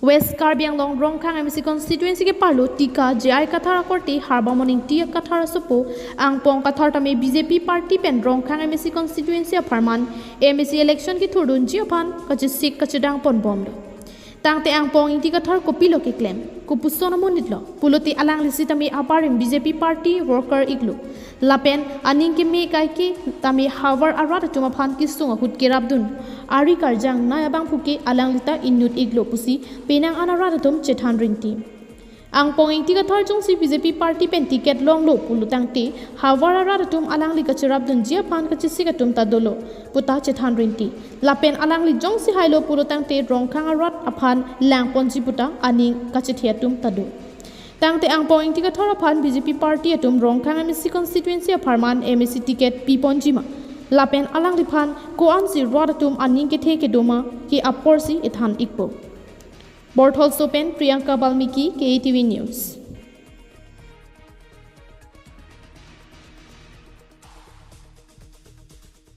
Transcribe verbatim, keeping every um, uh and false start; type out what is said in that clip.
West Karbi Anglong Rongkhang M A C constituency keparlo Tika J I Kathar akorte Harbamon Ingti Kathar asopo, Angpong Kathar tame B J P party pen Rongkhang M A C constituency apharman M A C election kethurdunji aphan kachesik kachedang ponbomlo. Tangte Angpong Ingti Kathar kopilo keklem, kopuson amonitlo pulote alangli sitame abarim B J P party worker iklo. Lapen aning keme kaike tame havar arat atum aphan kesung ahut kerapdun, ari karjang nai abangphu ke alangli ta inut iklo pusi penang an arat atum chethan rinti. Angpong Ingti Kathar jongsi B J P party pen ticket longlo pulo tangte havar arat atum alangli kacherapdunji aphan kachesik atum ta dolo puta chethan rinti. Lapen alangli jongsi hailo pulo tangte Rongkhang arat aphan langponji puta aning kachethe atum ta do. Tangte Angpong Ingti Kathar aphan B J P party atum Rongkhang M A C constituency apharman M A C ticket piponji ma, lapen alangliphan ko-ansi rat atum aning kethe kedo ma ke aporsi ethan ikpo. Bortholso pen Priyanka Balmiki, K A T V News.